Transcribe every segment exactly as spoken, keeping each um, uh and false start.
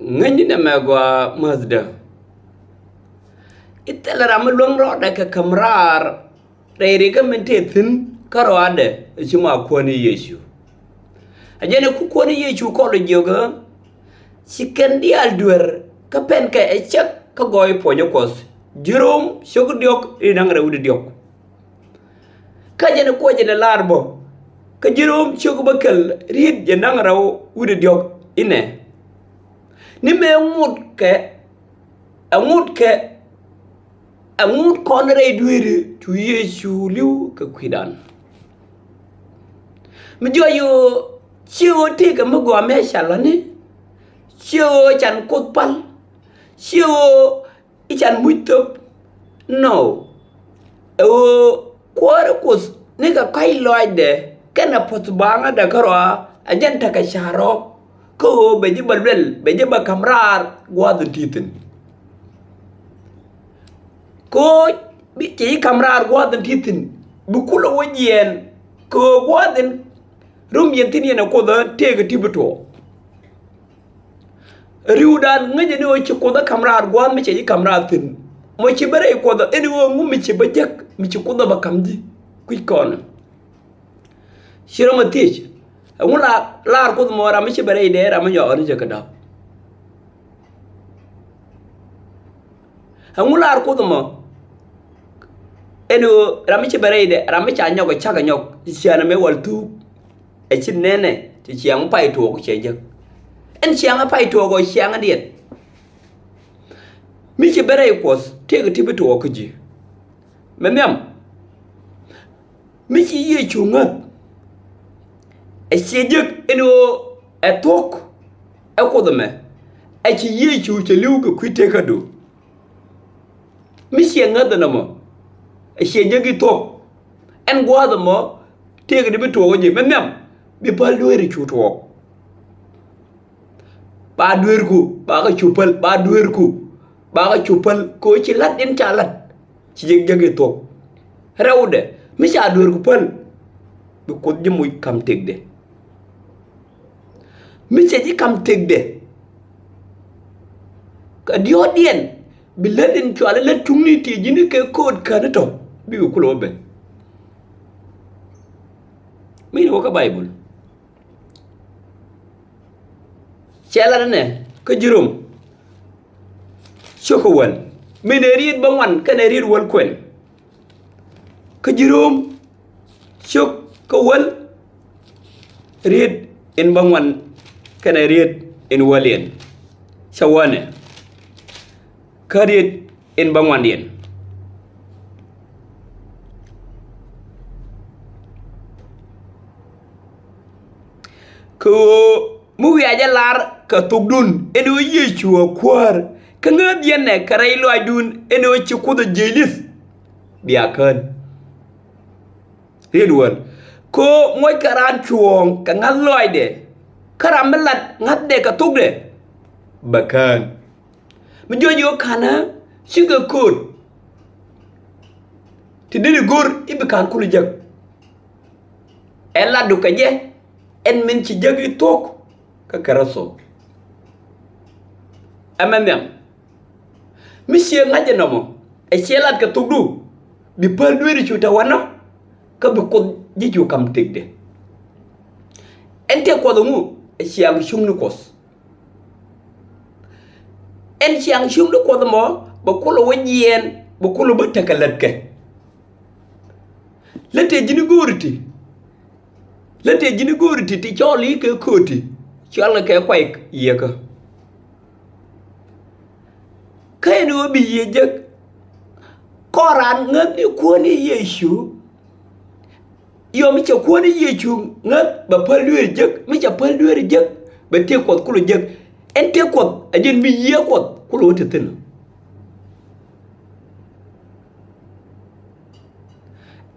Ŋäcni nɛmɛ gɔaa mäthdä. I̱ thilɛ ram mi luäŋ rɔɔdɛ kɛ ka̱m raar rɛy rikä min tëë thi̱n kärɔaadɛ, i̱ ci ma Kuäär ni Yecu. A jɛn i̱ ku Kuäär ni Yecu kɔl jiök ɛ, ci kɛn diaal duer kä pɛn kɛ ɛ cäk kä gɔɔy puɔ̱nyä Kuɔth. Ji̱ Rom cio̱k diɔ̱k, riet da̱ŋ rɛw wi̱cdɛ diɔ̱k. Kä jɛn ɛ kuɔc jɛn ɛ lar bä kä Ji̱ Rom cio̱k bäkɛl, riet jiɛn da̱ŋ rɛw wi̱cdɛ diɔ̱k inɛ. Ni mëë ŋutkɛ, ɛ ŋutkɛ, ɛ ŋut kɔn rɛy dueeri cu Yecu li̱w kɛ kui̱dan. Mi jɔc ɣöö ciɛ ɣöö tëëkɛ mi gɔaa mëë ca la̱tni, ciɛ ɣöö can Kuoth pal, ciɛ ɣöö i̱ can muc thöp. Nɔ. Ɛ ɣöö Kuäär Kuoth nikɛ kɔ̱a̱c lɔaacdɛ kɛnɛ puɔ̱th baaŋädɛ kärɔa, a jɛn tekɛ ca̱r rɔ̱. Kä ɣöö bɛ ji̱ bä luɛl, bɛ ji̱ bä ka̱m raar gua̱a̱th in ti thi̱n. Kä ɣöö bi cɛ ji̱ ka̱m raar gua̱a̱th in ti thi̱n, bi kulɛ wä jiɛɛn. Kä ɣöö gua̱a̱th in rum yɛn thi̱n yɛn ɛ Kuoth ɣän tëëkɛ ti bi tuɔɔk. Ri̱wdan ŋäcɛ ni ɣöö ci Kuoth ɛ ka̱m raar gua̱a̱th mi cɛ ji̱ ka̱m raar thi̱n. Mɔ ci bä rɛy Kuɔth ɛ, ɛn ɣöö ŋu mi ci bä jek, mi ci Kuoth ɛ bä ka̱m ji̱ kui̱c kɔn. Ci rɔm ɛ thiec, ɛŋu la, laar Kuoth mɔ ram mi ci bä rɛydɛ, ram mi nyɔk ɣän cɛ kɛ da̱p? Ɛŋu laar Kuoth mɔ, ɛn ɣöö ram mi ci bä rɛydɛ, ram mi ca nyɔk ɛ cak ɛ nyɔk, ciaŋ ɛmɛ wal thuuk. Ɛ ci nɛnɛ, ci ciaŋ pay tuɔɔk cɛ jek. Ɛn ciaŋ pay tuɔɔk ɔ ciaŋ diɛn. Mi ci bä rɛy Kuɔth, tëëkɛ ti bi tuɔɔk kä ji̱. Mɛ nhiam, mi ci Yecu ŋäth, ɛ ciɛ jek ɛn ɣöö ɛ thuɔ̱k ɛ Kuoth ɛmɛ. Ɛ ci Yecu cɛ li̱w kɛ kui̱ tëkädu. Mi ciɛ ŋäth ɛn ɛmɔ, ɛ ciɛ jek i̱ thuɔ̱k. Ɛn gua̱a̱th ɛmɔ, tëëkɛ ti bi tuɔɔk kä ji̱. Mɛ nhiam, bi päl dueeri cu tuɔɔk. Ba dueerku, ba kä cu päl, ba dueerku, ba kä cu päl, kɛ ɣöö ci la̱t in ca la̱t, ci jek jek i̱ thuɔ̱k. Rɛwdɛ, mi ca dueerku päl, bi Kuoth ji̱ moc ka̱m tëkdɛ. Mi cɛ ji̱ ka̱m tëkdɛ, kɛ diɔ̱ɔ̱kdiɛn, bi lät in cɔal i̱ lät cuŋni ti ji̱n kɛ ko̱o̱t kän i̱ tɔ̱, bikɛ kulɛ wä ben. Mi ni wä kä Baibul. Cɛ lat ɛnɛ kä Ji̱ Rom cio̱k kä wäl, min ɛ riet bäŋuan kɛnɛ riet wäl kuɛn. Kä Ji̱ Rom cio̱k kä wäl, riet in bäŋuan kɛnɛ riet in wäl in. Cɛ wänɛ kä riet in bäŋuandiɛn. Kɛ ɣöö mi wiaa jɛ lar kɛ thokdun ɛn ɣöö Yecu ɛ Kuäär, kä ŋääth yɛn ɛ kɛ rɛy lɔaacdun ɛn ɣöö ci Kuoth ɛ jiëc li̱th, bia kään. Riet wäl, kɛ ɣöö moc kɛ raan cuɔ̱ɔ̱ŋ kɛ ŋa̱th lɔaacdɛ, kä ram mi lat ŋa̱thdɛ kɛ thokdɛ bɛ kään. Mi jɔc i̱ ɣöö ka̱nä cikɛ kööt ti deri go̱r i̱ bi ka̱n kulɛ jek. Ɛ latdu kɛ jɛ ɛn min ci jek i̱ thuɔ̱k kä Kritho. Ɛmɛ nhiam. Mi ciɛ ŋa̱c ɛnɔmɔ, ɛ ciɛ lat kɛ thokdu, bi päl dueeri cu te wanɔ, kä bi Kuoth ji̱ cu ka̱m tëkdɛ. Ɛn tëë Kuɔth ɛŋu? Ɛ ciaŋ cuŋni Kuɔth. Ɛn ciaŋ cuŋni Kuɔth ɛmɔ, bɛ kulɛ wä jiɛɛn, bɛ kulɛ bä tekɛ lätkɛ. Lät tëë ji̱n i̱ go̱o̱ri ti, lät tëë ji̱n i̱ go̱o̱ri ti, ti cɔl i̱ kɛ kööti, cɔalkɛ kɛ kuay yieekä. Kä ɛn ɣöö bi yiëë jek, kɔn raan ŋäth ni Kuäär ni Yecu. Yɔ mi cɛ Kuäär ni Yecu ŋäth bɛ päl dueeri jek, mi cɛ päl dueeri jek bɛ tëë Kuɔth kulɛ jek. Ɛn tëë Kuɔth ɛ jɛn mi yiëë Kuɔth kulɛ wä te thi̱n.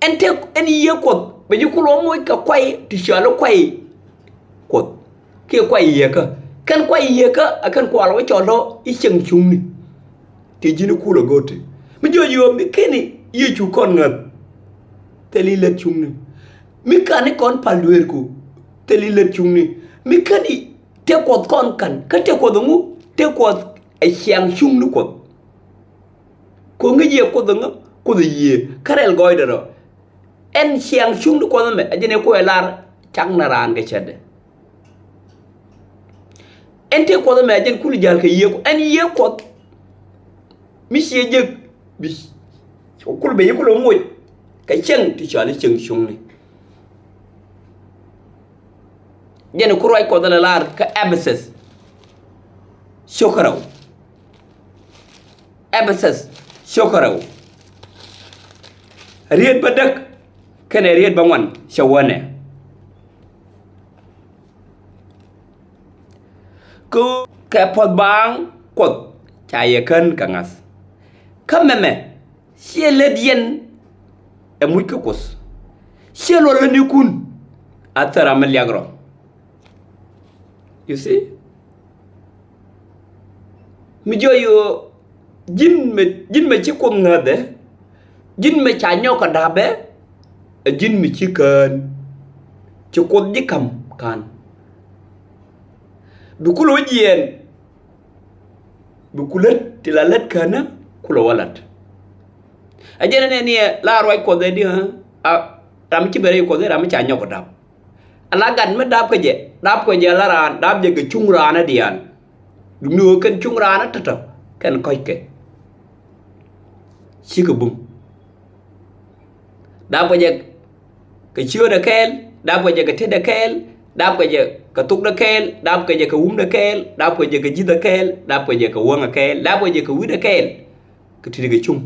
Ɛn tëë, ɛn yiëë Kuɔth bɛ ji̱ kulɛ wä moc kɛ kuay ti cɔal i̱ kuay Kuɔth kiɛ kuay yieekä. Kɛn kuay yieekä ɛ kɛn kual wä cɔl tɔ i̱ cieŋ cuŋni. Ti ji̱n i̱ kulɛ go̱o̱r ti mi jiɔ jiɔ mi keni Yecu kɔn ŋäth, thil i̱ lät cuŋni. Mi kani kɔn pal dueerku, thil i̱ lät cuŋni. Mi keni tëë Kuɔth kɔn ka̱n, kä tëë Kuɔth ɛŋu? Tëë Kuɔth ɛ ciaŋ cuŋ ni Kuɔth. Kɛ ɣöö ŋäc yɛ Kuoth ɛ ŋä, Kuoth ɛ yiëë, kä rɛl gɔɔydɛ rɔ. Ɛn ciaŋ cuŋ ni Kuɔth ɛmɛ, ɛ jɛn ɛ kuɛ lar cak ni raan kɛ cätdɛ. Ɛn tëë Kuɔth ɛmɛ, ɛ jɛn kulɛ jäl kɛ yiëë Kuɔth, ɛn yiëë Kuɔth. Mi ciɛ jek, bi, kulɛ ben, kulɛ moc kɛ cieŋ ti cɔal i̱ cieŋ cuŋni. Jɛn ku ruac Kuɔth ala lar kä Ephesus cio̱kä rɛw. Ephesus cio̱kä rɛw, riet bädäk kɛnɛ riet bäŋuan cɛ wänɛ. Kä kɛ puɔ̱th baaŋ Kuɔth ca yɛ kän kɛ ŋa̱th. Kä mɛmɛ /ciɛ lät yɛn ɛ muc kä Kuoth. /Ciɛ luɔt lätnikun a thil ram mi liak rɔ. You see? Mi jiɔ yo̱o̱ ji̱n mɛ, ji̱n mɛ ci Kuoth ŋäthɛ, ji̱n mɛ ca nyɔk kɛ da̱pɛ, ɛ ji̱n mi ci kään. Ci Kuoth ji̱ ka̱m ka̱n. Bi kulɛ wä jiɛɛn, bi ku lät ti la lät känä, kulɛ wä la̱t. Ɛ jɛn ɛn ɛ ni ɛ la ruac Kuɔth ɛ di, ɛ, ram ci ben rɛy Kuɔth ɛ ram mi ca nyɔk kɛ da̱p. Ala gat mi dapkɛ jɛ, dapkɛ jɛ ala raan, dap jɛ kɛ cuŋ raan ɛ diaal. Duŋni ɣöö kɛn cuŋ raan ɛ tɔ̱tɔ̱ kɛn kɔ̱ckɛ. Cikɛ bum. Dapkɛ jɛ kɛ ciötdɛ kɛɛl, dapkɛ jɛ kɛ tetdɛ kɛɛl, dapkɛ jɛ kɛ thokdɛ kɛɛl, dapkɛ jɛ kɛ wumdɛ kɛɛl, dapkɛ jɛ kɛ ji̱thdɛ kɛɛl, dapkɛ jɛ kɛ wäŋɛ kɛɛl, dapkɛ jɛ kɛ wi̱cdɛ kɛɛl. Kɛ ti̱ti̱ kɛ cuŋ.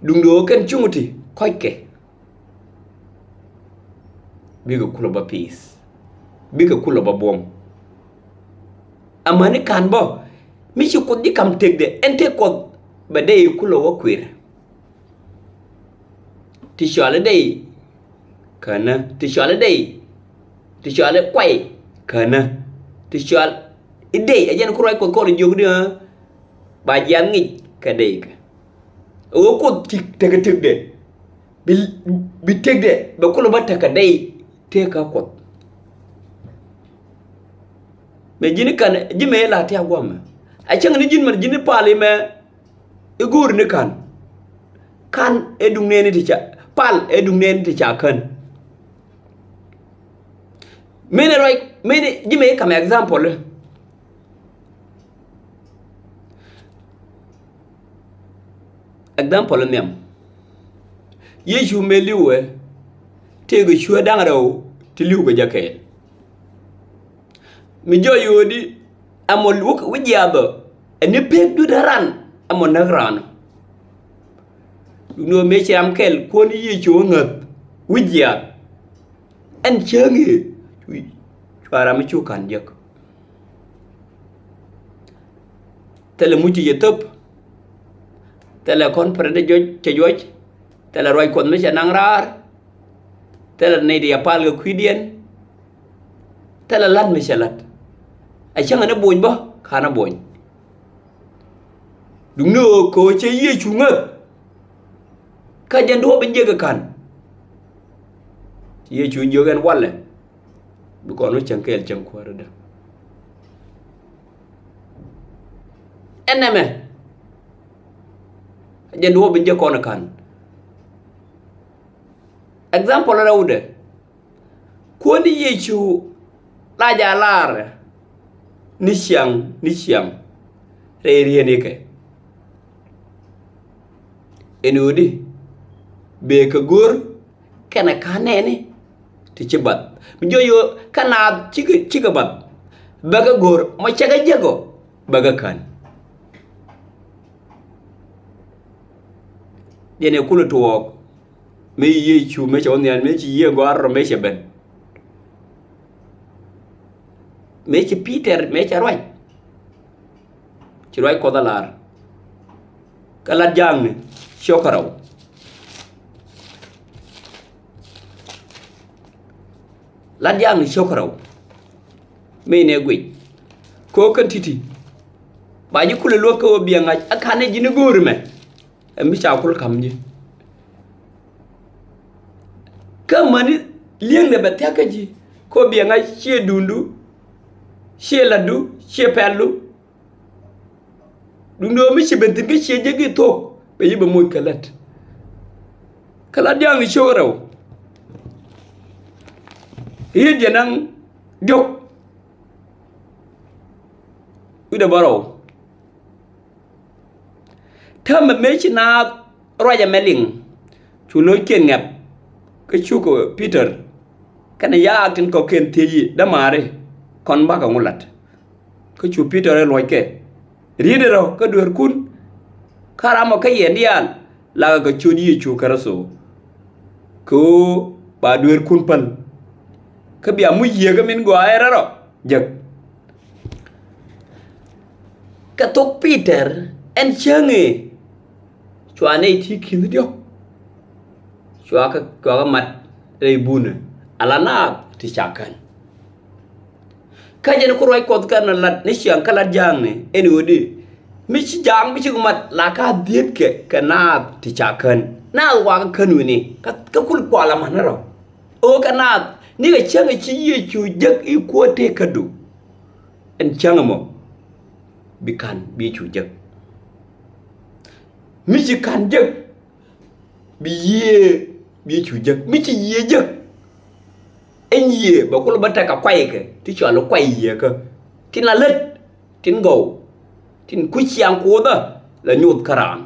Duŋni ɣöö kɛn cuŋ ti kɔ̱ckɛ. Bikɛ kulɛ bä peace. Bikɛ kulɛ bä buɔ̱m. Amäni ka̱n bä, mi ci Kuoth ji̱ ka̱m tëkdɛ, ɛn tëë Kuɔth bɛ dee kulɛ wä kuir. Ti cɔal i̱ dee känä, ti cɔal i̱ dee, ti cɔal i̱ kuay känä, ti cɔal i̱ dee. Ɛ jɛn ku ruac Kuɔth kɔn jiök di, ɣä ba jiath ŋic kɛ dee kɛ. Ɛ ɣöö Kuoth ti tekɛ tëkdɛ. Bi, bi tëkdɛ bɛ kulɛ bä tekɛ dee tëë kä Kuɔth. Mëë ji̱n ka̱n ji̱ mëë la tiak gua̱mɛ. A cäŋ ni ji̱n mɛn ji̱n pal imɛ i̱ go̱o̱r ni ka̱n. Ka̱n ɛ duŋ nɛɛni ti ca pal ɛ duŋ nɛɛni ti ca kän. Mëë ni ruac mëë ni ji̱ mëë i̱ ka̱m example. Example nhiam. Yecu mëë li̱wɛ tëëkɛ cuɛ da̱ŋ rɛw ti li̱wkɛ jɛ kɛɛl. Mi jɔɔc ɣöödi ɛmɔ wä, wä jiathɔ ɛn ni pek dui̱t ran ɛmɔ näk ran. Duŋni ɣöö mëë ci ram kɛl kuɔ̱n Yecu ɣä ŋäth wä jiath. Ɛn cäŋ i̱ cua ram mi cu ka̱n jek. Thilɛ muc ti cɛ thöp. Thilɛ kɔn pɛrɛt cɛ juɔc. Thilɛ ruac Kuɔth mi cɛ naŋ raar. Thilɛ nɛy ti cɛ pal kɛ kui̱diɛn. Thilɛ la̱t mi cɛ la̱t. A cäŋ ni bony bä ka̱n a bony. Duŋni ɣöö kɛ ɣöö cɛ Yecu ŋäth. Kä jɛn duɔ̱ɔ̱p in jiäk kɛ ka̱n. Yecu jiök ɛn walɛ. Bi kɔn wä cäŋ kɛɛl cäŋ kuäärädä. Ɛn nɛmɛ jɛn duɔ̱ɔ̱p in jiäk kɔn ka̱n. Example rɛwdɛ. Kuäär ni Yecu la jɛ a lar ni ciaŋ ni ciaŋ rɛy ri̱enikɛ. Ɛn ɣöödi bëë kɛ go̱r kɛnɛ ka̱n nɛɛni ti ci bath. Mi jiɔ yo̱o̱ kä naath cikɛ, cikɛ bath. Bäkɛ go̱r mɔ cɛ kɛ jek ɔ bäkɛ ka̱n. Jɛn ɛ kulɛ tuɔɔk. Mëë Yecu mëë cɛ wä nhial, mëë ci Yiëë Gɔaa rɔ mëë cɛ ben. Mëë ci Pi̱tɛr mëë cɛ ruac. Ci ruac Kuɔth a lar. Kä Lat Jaakni cio̱kä rɛw. Lat Jaakni cio̱kä rɛw. Mëë nɛ guic. Kɛ ɣöö kɛn ti̱ti̱ ba ji̱ kulɛ luäk kɛ ɣöö biɛ ŋa̱c a ka̱n ɛ ji̱n i̱ go̱o̱ri mɛ. Ɛ mi ca kul ka̱m ji̱. Kä mäni li̱eŋdɛ bɛ thia̱k kä ji̱ kɛ ɣöö biɛ ŋa̱c ciɛ duundu. Ciɛ lätdu, ciɛ pɛldu. Duundɛ ɣöö mi ci ben thi̱n kä ciɛ jek i̱ thok, bɛ ji̱ bɛ moc kɛ lät. Kɛ la dia̱a̱ŋ ni ciök rɛw. I̱ jɛ naŋ diɔ̱k. Wi̱cdɛ bärɔw. Täämɛ mëë ci naath ruac ɛmɛ liŋ, cu lo̱ckiɛn ŋɛp, kä cukɛ Pi-tɔr kɛnɛ yaak tin kɔ̱kiɛn thiec i̱, dämaari, kɔn bakɛ ŋu la̱t? Kä cu Pi-tɔr ɛ luɔckɛ, ri̱tdɛ rɔ̱ kä dueerkun, kä ramɔ kä yɛn diaal, lakɛ kɛ ciöt Yecu Kritho, kɛ ɣöö ba dueerkun päl, kä bia muc Yieekä min gɔaa ɛ rɛl rɔ jek. Kɛ thok Pi-tɔr ɛn cäŋ ëë cua nɛy ti ki̱n diɔ̱k, cua kɛ, cua kɛ mat rɛy bunä ala naath ti ca kän. Kä jɛn ku ruac Kuɔth kɛn lat ni ciaŋ kä lat ja̱a̱ŋni ɛn ɣöö di, mi ci ja̱a̱ŋ mi ci mat la ka dhietkɛ kɛ naath ti ca kän. Naath wakä kän wi̱ni kä, kä kul kual amäni rɔ. Ɣöö kɛ naath nikɛ cäŋ ëë ci Yecu jek i̱ Kuäär tëëkädu. Ɛn cäŋ ɛmɔ bi ka̱n bi cu jek. Mi ci ka̱n jek, bi Yiëë, bi cu jek. Mi ci Yiëë jek, ɛn Yiëë bɛ kulɛ bä tekɛ kuaykɛ ti cɔal i̱ kuay Yieekä, tin la lät, tin gɔw, tin kui̱ ciaŋ Kuothä la nyoth kä raan.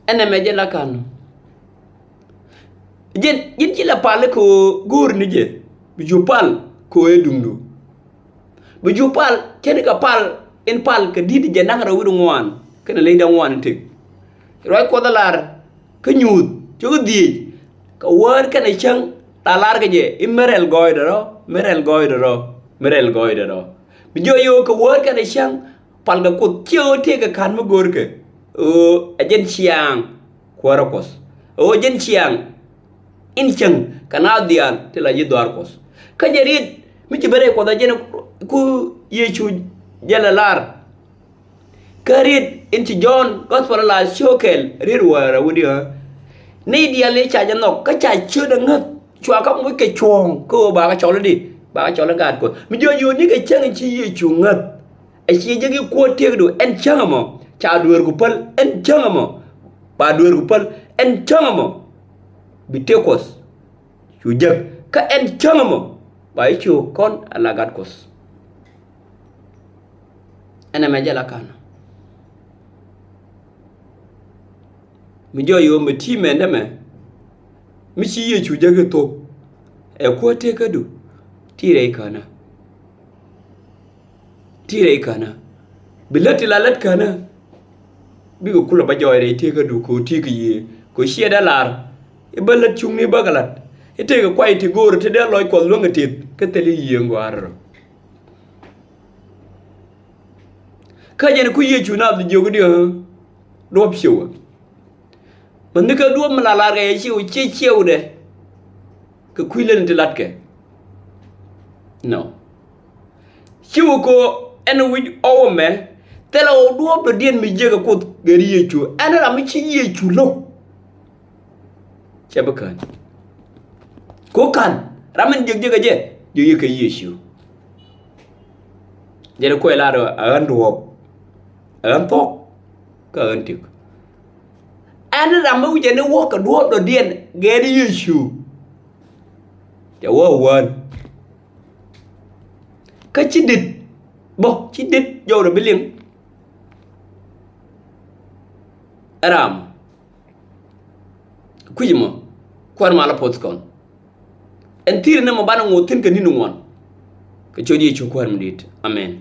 Ɛn ɛmɛ jɛ la ka̱n. Ji̱n, ji̱n ci la pal kɛ ɣöö go̱o̱r ni jɛ, bi cu pal kɛ ɣöö ɛ duŋdu. Bi cu pal ce̱tkɛ pal in pal kɛ di̱t jɛ naŋ rɛw wi̱cdɛ ŋuan kɛnɛ ley dee ŋuan in tëk. Ruac Kuɔth ɛ lar kä Nyuuth cio̱k dhieec, kɛ wäär kɛnɛ cäŋ la lar kɛ jɛ i̱ mi rɛl gɔɔydɛ rɔ, mi rɛl gɔɔydɛ rɔ, mi rɛl gɔɔydɛ rɔ. Mi jiök i̱ ɣöö kɛ wäär kɛnɛ cäŋ, palkɛ Kuoth, /ciɛ ɣöö tëëkɛ ka̱n mi görkɛ, ɣöö ɛ jɛn ciaŋ Kuäärä Kuɔth, ɣöö jɛn ciaŋ in cieŋ kɛ naath diaal ti la ji̱ dhɔaar Kuɔth. Kä jɛ riet mi ci ben rɛy Kuɔth ɛ jɛn ku Yecu jɛ lɛ lar. Kä riet in ci Jɔ̱ɔ̱n Gospel ɛ lar cio̱o̱k kɛl, riet wäl rɛw wi̱cdɛ ɣä. Nɛy diaal ëë ca jɛ nhɔk kä ca ciötdɛ ŋäth, cua kɛ moc kɛ cuɔ̱ɔ̱ŋ kä ɣöö bakɛ cɔl i̱di, bakɛ cɔl i̱ gaat Kuɔth. Mi jiök i̱ ɣöö nikɛ cäŋ ëë ci Yecu ŋäth, ɛ ciɛ jek i̱ Kuäär tëëkädu, ɛn cäŋ ɛmɔ ca dueerku päl, ɛn cäŋ ɛmɔ ba dueerku päl, ɛn cäŋ ɛmɔ bi tëk Kuɔth cu jek, kä ɛn cäŋ ɛmɔ ba ji̱ cu kɔn ala gat Kuɔth. Ɛn ɛmɛ jɛ la ka̱n. Mi jiök i̱ ɣöö mi ti mɛn dämɛ, mi ci Yecu jek i̱ thok, ɛ Kuäär tëëkädu, ti rɛy känä. Ti rɛy känä. Bi lät ti la lät känä, bikɛ kulɛ bä jɔɔc rɛy tëëkädu kɛ ɣöö tëëkɛ Yiëë, kɛ ɣöö ciɛ dee lar i̱ bä lät cuŋni bäkɛ la̱t, i̱ tëëkɛ kuay ti göörä ti dee lɔc Kuɔth luäŋ kɛ tëth, kä thil i̱ Yiëë in gɔaa rɔ. Kä jɛn ku Yecu naath jiök i̱di, ɣä, duɔ̱ɔ̱p ciëwä. Mäni kä duɔ̱ɔ̱p mi la lar kɛ yɛ ciw, /ciɛ ciɛwdɛ kɛ kui̱ lät in ti la̱tkɛ. Nɔ. Ciw kɛ ɣöö ɛn wi̱c ɣɔw ɛmɛ, thilɛ ɣɔw duɔ̱ɔ̱p dɔ̱diɛn mi jiäkɛ Kuoth gɛr Yecu. Ɛn ram mi ci Yecu lo̱k, /cɛ bi kän. Kɛ ɣöö ka̱n ram in jiäk jiäkɛ jɛ, jiäk jiäkɛ Yecu. Jɛn kuɛ lar ɣä, ɛ ɣän duɔ̱ɔ̱p, ɛ ɣän thuɔ̱k, kä ɛ ɣän tëk. Ɛn ram mi wi̱cɛ ni wäkɛ duɔ̱ɔ̱p dɔ̱diɛn gɛr Yecu, cɛ wä ɛ wään. Kä ci dit bä, ci dit jɔwdɛ bi liŋ. Ɛ ram kui̱c mɔ, Kuäär malä poth kɔn. Ɛn thi̱i̱r ni mɔ banɛ ŋoth thi̱n kɛ ni̱n ŋuan. Kɛ ciöt Yecu Kuäär mi di̱i̱t. Amen.